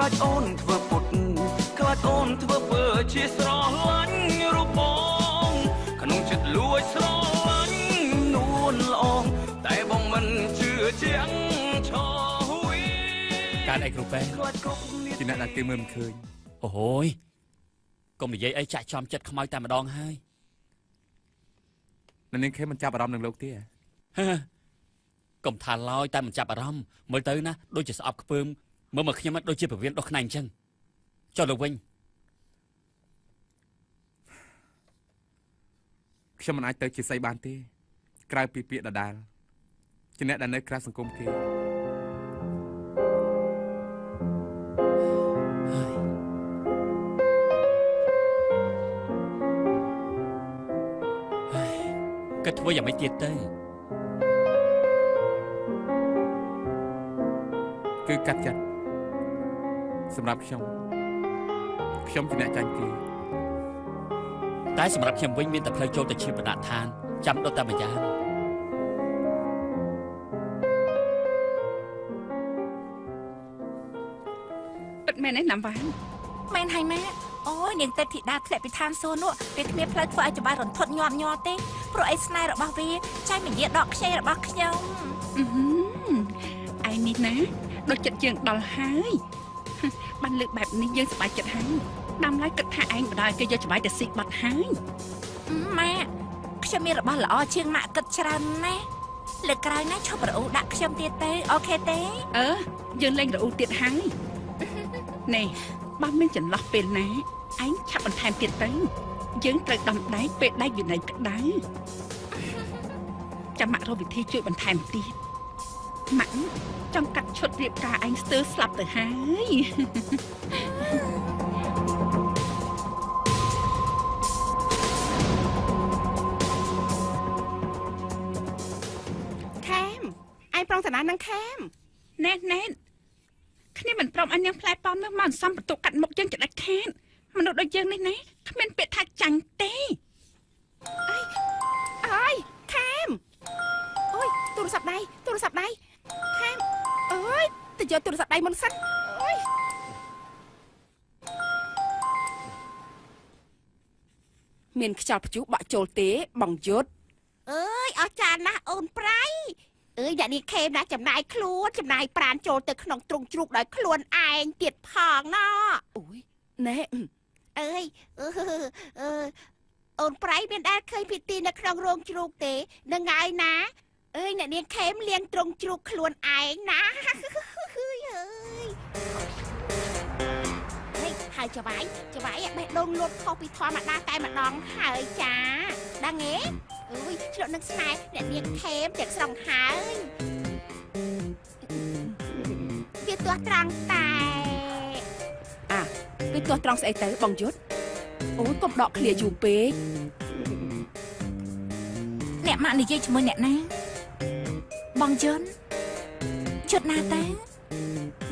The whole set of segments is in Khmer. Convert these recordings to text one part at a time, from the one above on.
ខ្លាចអូនធ្វើពុតខ្លាចអូនធ្វើពើជាស្រឡាញ់រូបបងក្នុងចិត្តលួចស្រឡាញ់នួនល្អងតែបងមិនជឿជាក់ឆវីកើតអីគ្រូពេជាអ្នកដែលគេមើលមិនឃើញអូហូយកុំនិយាយអីចាក់ចំចិត្តខ្មៅតែម្ដងហើយនាងខេមិនចាប់អារម្មណ៍នឹងលោកទេកុំថាឡើយតែមិនចាប់អារម្មណ៍មើលទៅណាដូចជាស្អប់ខ្ពើមមើលមកខ្ញុំដូចជាពវៀនដុសខ្នែងអញ្ចឹងចុះលោកវិញខ្ញុំមិនអាចទៅជាស្អីបានទេក្រៅពីពាក្យដដែលជាអ្នកដែលនៅក្រៅសង្គមគេគិតធ្វើយ៉ាងម៉េចទៀតទៅគឺកាត់ចិត្តសម្រាប់ខ្ញុំខ្ញុំជាអ្នកចាញ់គេតែសម្រាប់ខ្ញុំវិញមានតែផ្លូវចូលទៅជាបណដ្ឋានចាំដុតតែម្យ៉ាងពិតមែនទេណាំវ៉ាន់មែនហើយម៉ែអូយនាងទេពធីតាធ្លាក់ពីឋានសួគ៌នោះវាគ្មានផ្លូវធ្វើឲ្យច្បាស់រន្ធត់ញាប់ញ័រទេព្រោះអីស្នេហ៍របស់វាចៃមយាដកខ្ចីរបស់ខ្ញុំឯនេះណាដូចចិត្តយើងដល់ហើយបានលើកបែបនេះយើងសប្បាយចិត្តហើយដាំឡើយគិតថាឯងបណ្ដោយគេយកច្បាយទៅស៊ីបាត់ហើយម៉ាក់ខ្ញុំមានរបស់ល្អជាងម៉ាក់គិតច្រើនណាស់លើកក្រោយណាឈប់រអ៊ូដាក់ខ្ញុំទៀតទៅអូខេទេអឺយើងលេងរអ៊ូទៀតហើយនេះបើមានចន្លោះពេលណាឯងឆាប់បន្ថែមទៀតទៅយើងត្រូវដំដែកពេលដែកវានៅក្តៅចាំម៉ាក់រកវិធីជួយបន្ថែមទៀតម៉ាក់ចង់កាត់ឈុតរៀបការឯងស្ទើរស្លាប់ទៅហើយខេមឯងប្រុងតាណានឹងខេមណែណែគ្នាមិនព្រមឲ្យនាងផ្លែប៉ោមនោះមកសំបន្ទុកកាត់មុខយើងចដាច់ខាតមនុស្សដូចយើងនេះណាគ្មានពាក្យថាចាញ់ទេអើយខេមអូយទូរស័ព្ទដៃទូរស័ព្ទដៃខេមអើយទៅយកទូរស័ព្ទដៃមុនសិនអើយមានខ្យល់ព្យុះបាក់ចូលទេបងយុទ្ធអើយអស្ចារ្យណាស់អូនប្រៃអើយអ្នកនេះខេមណាចំណាយខ្លួនចំណាយប្រានចូលទៅក្នុងទ្រុងជ្រូកដោយខ្លួនឯងទៀតផងណអូយណែអើយអឺអូនប្រៃមានដែលឃើញពីទីនៅក្នុងរោងជ្រូកទេនឹងហើយណាអើយអ្នកនាងខេមលៀងទ្រុងជ្រូកខ្លួនឯងណាអើយអើយហើយចវាយចវាយបេះដូងលត់ខុសពីធម្មតាតែម្ដងហើយចាដឹងទេអើយឆ្លក់នឹងស្នេហ៍អ្នកនាងខេមទាំងស្រុងហើយវាទាស់ត្រង់តែអាវាទាស់ត្រង់ស្អីទៅបងយុទ្ធអូយកុំដកឃ្លាយូរពេកអ្នកម៉ាក់និយាយជាមួយអ្នកណាបងយុនជុតណាតា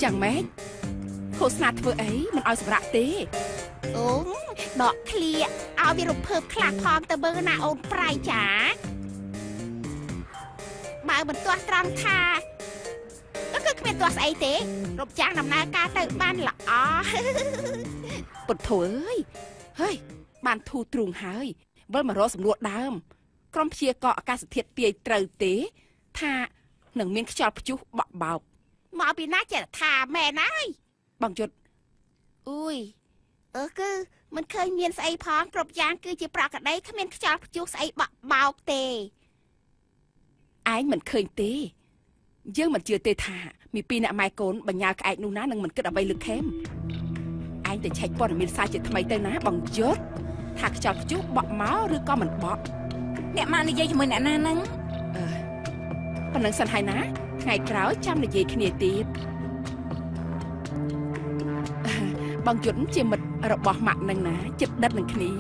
យ៉ាងម៉េចឃោសនាធ្វើអីមិនឲ្យសម្រាប់ទេអូដកឃ្លាឲ្យវារំភើបខ្លះផងទៅមើលណាអូនប្រៃចាបើមិនទាស់ត្រង់ថាគឺគ្មានទាស់ស្អីទេរំចាំងដំណើរការទៅបានល្អពុទ្ធអើយហើយបានធូរទ្រូងហើយវិលមករកសំនួរដើមក្រុមព្យាករអាកាសធាតុទាយត្រូវទេថានឹងមានខ្យល់ព្យុះបក់បោកមកពីណាចេះថាមែនហើយបងយុទ្ធអុយអឺគឺមិនឃើញមានស្អីផងគ្រប់យ៉ាងគឺជាប្រក្តីគ្មានខ្យល់ព្យុះស្អីបក់បោកទេឯងមិនឃើញទេយើងមិនជឿទេថាមានពីរអ្នកម៉ែកូនបញ្ញាក្អែកនោះណានឹងមិនគិតអ្វីលើខេមឯងទៅឆែកព័ត៌មានសារជាថ្មីទៅណាបងយុទ្ធថាខ្យល់ព្យុះបក់មកឬក៏មិនបក់អ្នកម៉ាក់និយាយជាមួយអ្នកណាហ្នឹងអឺប៉ុណ្ណឹងសិនហើយណាថ្ងៃក្រោយចាំនិយាយគ្នាទៀតបងយុទ្ធជាមិត្តរបស់ម៉ាក់នឹងណាចិត្តដិតនឹងគ្នា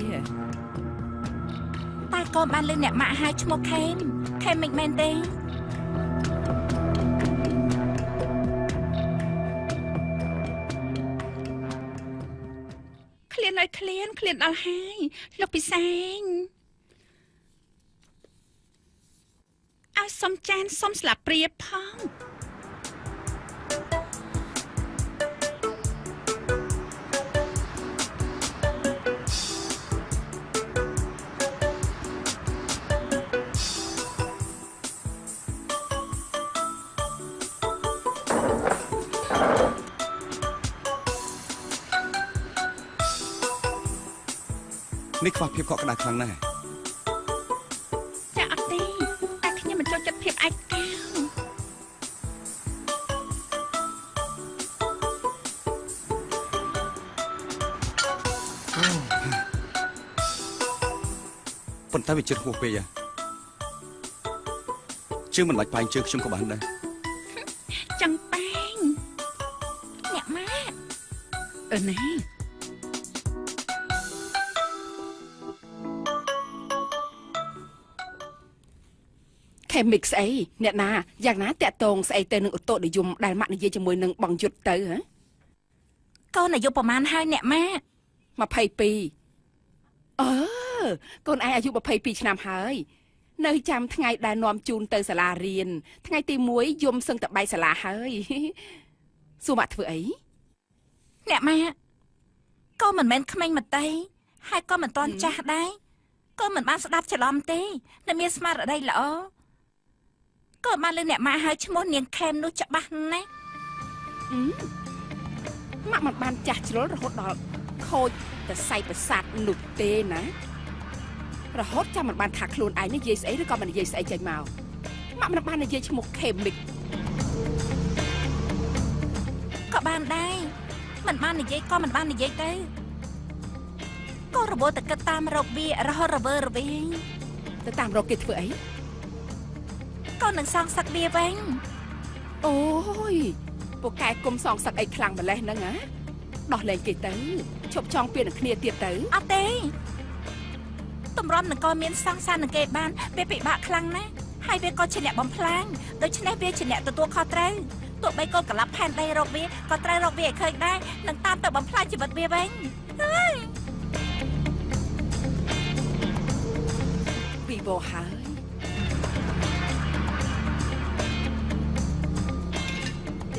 តើកូនបានលើអ្នកម៉ាក់ហៅឈ្មោះខេមខេមមិនមែនទេឃ្លានឲ្យឃ្លានឃ្លានដល់ហើយលោកពិសែងឲ្យសុំចានសុំស្លាបព្រាផង នេះខ្វះភាពកក់ក្ដៅខ្លាំងណាស់ចាអត់ទេតែខ្ញុំមិនចូលចិត្តភាពឯកា ប៉ុន្តែវាជិតហួសពេកជើងមិនបាច់ប៉ែងជើងខ្ញុំក៏បានដែរចង់ប៉ែងអ្នកម៉ាក់អឺណែខេមិកស្អីអ្នកណាយ៉ាងណាតាក់តងស្អីទៅនឹងអូតូនិយមដែលម៉ាក់និយាយជាមួយនឹងបងយុទ្ធទៅហ៎កូនអាយុប្រហែលហើយអ្នកម៉ាក់22អឺកូនឯងអាយុ22ឆ្នាំហើយនៅចាំថ្ងៃដែលនាំជូនទៅសាលារៀនថ្ងៃទី1យំសឹងតបែកសាលាហើយសួរម៉ាក់ធ្វើអីអ្នកម៉ាក់កូនមិនមែនក្មេងមតីហើយក៏មិនទាន់ចាស់ដែរកូនមិនបានស្ដាប់ច្រឡំទេនៅមានស្មារតីល្អកូនបានលើអ្នកម៉ាក់ហើយឈ្មោះនាងខេមនោះច្បាស់ណាស់ម៉ាក់មិនបានចាស់ជ្រុលរហូតដល់ខូចតែសៃប្រសាទនោះទេណារហូតចាំមិនបានថាខ្លួនឯងនិយាយស្អីឬក៏មិននិយាយស្អីចេញមកម៉ាក់មិនបាននិយាយឈ្មោះខេមិកក៏បានដែរមិនបាននិយាយក៏មិនបាននិយាយទៅក៏របួសតែគិតតាមរកវារហូតរវើរវាយទៅតាមរកគេធ្វើអីក៏នឹងសងសឹកវាវិញអូយពួកកែគុំសងសឹកអីខ្លាំងម្លេះហ្នឹងហ៎ដោះលែងគេទៅឈប់ចង់ពៀននឹងគ្នាទៀតទៅអត់ទេតម្រាំនឹងក៏មានសង្សារនឹងគេបានវាពិបាកខ្លាំងណាស់ហើយវាក៏ជាអ្នកបំផ្លាញដូច្នេះវាជាអ្នកទទួលខុសត្រូវទោះបីកូនកលាប់ផែនដីរកវាក៏ត្រូវរកវាឲ្យឃើញដែរនឹងតាមទៅបំផ្លាញជីវិតវាវិញពីបោហើយ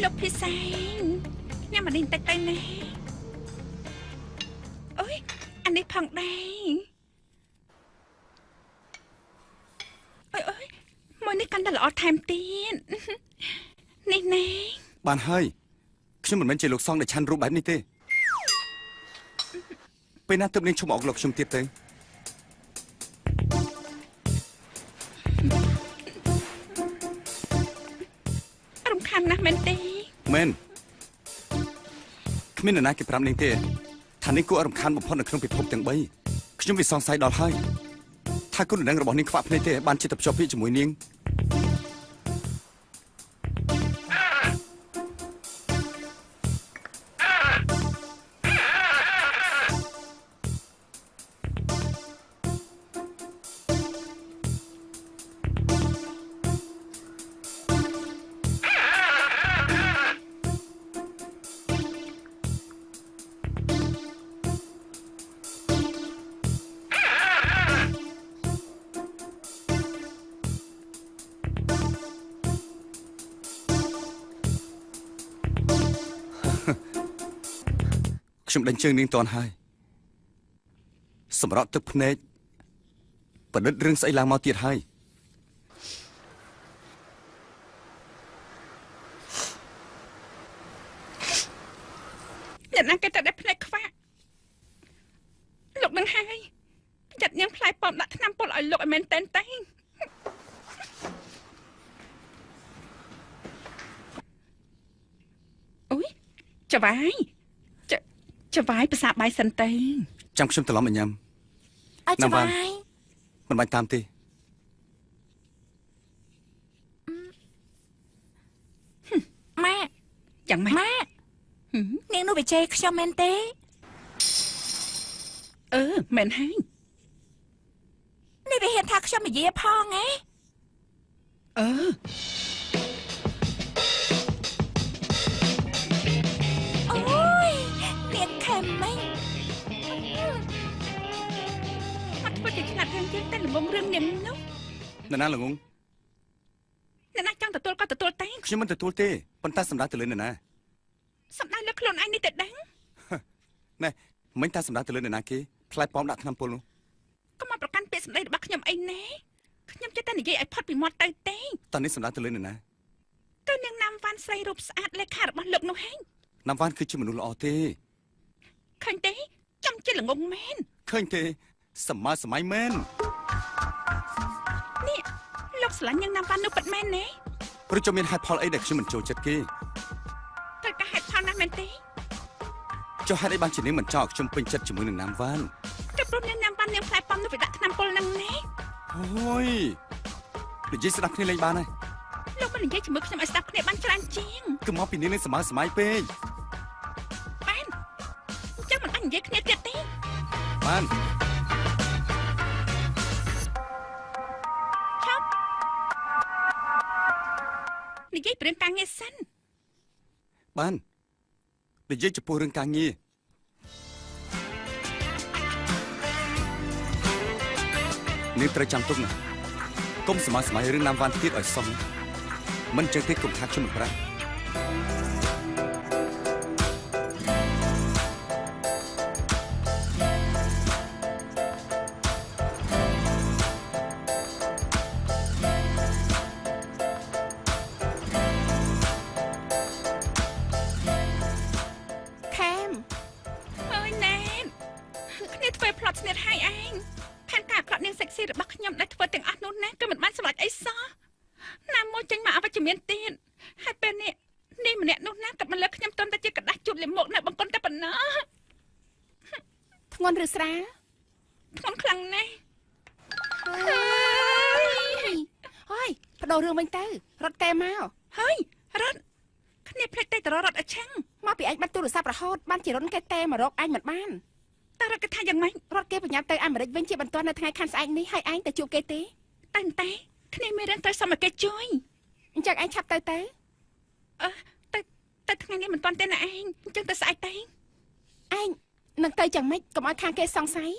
លោកភិសែងញ៉ាំអានេះបន្តិចទៅណាអូយអានេះផងដែរអូយអូយមួយនេះកាន់តែល្អថែមទៀតនេះណែបានហើយខ្ញុំមិនមែនជាលោកសង្ឃដែលឆាន់រូបបែបនេះទេពេលណាទើបនាងឈប់អอกលោកខ្ញុំទៀតទៅរំខានណាស់មែនទេមែនគ្មាននរណាគេប្រាប់នាងទេថានាងគួររំខានបំផុតនៅក្នុងពិភពទាំង3ខ្ញុំវាសង្ស័យដល់ហើយថាគុណនឹងរបស់នាងខ្វាក់ភ្នែកទេបានចិត្តភ្ជាប់ពាក្យជាមួយនាងខ្ញុំដេញជើងនាងតន់ហើយសម្រាប់ទឹកភ្នែកប្រឌិតរឿងស្អីឡើងមកទៀតហើយអ្នកណាគេតែដែលភ្នែកខ្វាក់លោកនឹងហើយចាត់នាងផ្លែប៉ោមដាក់ថ្នាំពុលឲ្យលោកឲ្យមែនតែនតែអូយចវាយចវាយភាសាបាយសិនទៅចាំខ្ញុំត្រឡប់មកញ៉ាំអើចវាយមិនបាច់តាមទេម៉ាក់យ៉ាងម៉េចម៉ាក់នាងនោះវាជេរខ្ញុំមែនទេអឺមែនហើយនេះវាហ៊ានថាខ្ញុំនិយាយផងហ៎អឺអូយនាងខេមមិញអត់ធ្វើជាឆ្លាតរឿងយើងតែល្ងងរឿងនាងនោះនរណាល្ងងអ្នកណាចង់ទទួលក៏ទទួលតែខ្ញុំមិនទទួលទេប៉ុន្តែសម្ដៅទៅលើនរណាសម្ដៅលើខ្លួនឯងនេះទៅដឹងណែមិនតែសម្ដៅទៅលើនរណាគេផ្លែប៉ោមដាក់ថ្នាំពុលនោះកុំមកប្រកាន់ពាក្យសម្ដីរបស់ខ្ញុំអីណែខ្ញុំចេះតែនិយាយឲ្យផុតពីមាត់ទៅទេតើនេះសម្ដៅទៅលើនរណាទៅនាងណាំវ៉ាន់ស្រីរូបស្អាតលេខារបស់លោកនោះហែង ណាំវ៉ាន់គឺជាមនុស្សល្អទេ ឃើញទេចំជាល្ងងមែន ឃើញទេ សម័យសម័យមែន នេះលោកស្រឡាញ់នាងណាំវ៉ាន់នោះពិតមែនទេ ព្រោះចុះមានហេតុផលអីដែលខ្ញុំមិនចូលចិត្តគេ ត្រូវការហេតុផលណាស់មែនទេ ចុះហេតុអីបានជានាងមិនចង់ឲ្យខ្ញុំពេញចិត្តជាមួយនឹងណាំវ៉ាន់ តែព្រោះនាងណាំវ៉ាន់នាងផ្លែប៉ោមនោះវាដាក់ថ្នាំពុលនឹងណា អូយនិយាយស្ដាប់គ្នាលេងបានហើយ លោកមិននិយាយជាមួយខ្ញុំឲ្យស្ដាប់គ្នាបានច្រើនជាង គឺមកពីនាងនឹងសម័យសម័យពេក បានអញ្ចឹងមិនអាចនិយាយគ្នាទៀតទេ បាន ឈប់និយាយពីរឿងការងារសិន បាននិយាយចំពោះរឿងការងារនាងត្រូវចាំទុកណាកុំសម័យសម័យរឿងណាំវ៉ាន់ទៀតឲ្យសោះមិនចឹងទេកុំថាខ្ញុំមិនប្រាប់ ខេម អើយណែនគ្នាធ្វើផ្លត់ស្នៀតហើយឯងផែនការអាក្រក់នាងសិចស៊ីរបស់ខ្ញុំដែលធ្វើទាំងអស់នោះណាក៏មិនបានសម្រេចអីសោះណាមួយចេញមកអវិជ្ជមានទៀតហើយពេលនេះនេះម្នាក់នោះណាក៏មិនលើខ្ញុំត្រឹមតែជាក្រដាស់ជូតលាមកនៅបង្គន់តែប៉ុណ្ណោះ ធ្ងន់ឬស្រាល ធ្ងន់ខ្លាំងណាស់ ហើយបដូររឿងវិញទៅរត់កែមក ហើយរត់គ្នាភ្លេចតែតររត់ឲ្យឆឹង មកពីឯងបាត់ទូរស័ព្ទរហូតបានជារត់គេតែមករកឯងមិនបាន តើរត់គេថាយ៉ាងម៉េច រត់គេបញ្ញាប់ទៅអាមេរិកវិញជាបន្ទាន់នៅថ្ងៃខាន់ស្អែកនេះហើយឯងទៅជួបគេទេ តែតែគ្នាមានរឿងត្រូវសុំឲ្យគេជួយ អញ្ចឹងឯងឆាប់ទៅទៅ អឺទៅទៅថ្ងៃនេះមិនទាន់ទេណាឯងអញ្ចឹងទៅស្អែកទៅ ឯងនឹងទៅយ៉ាងម៉េចកុំឲ្យខាងគេសង្ស័យ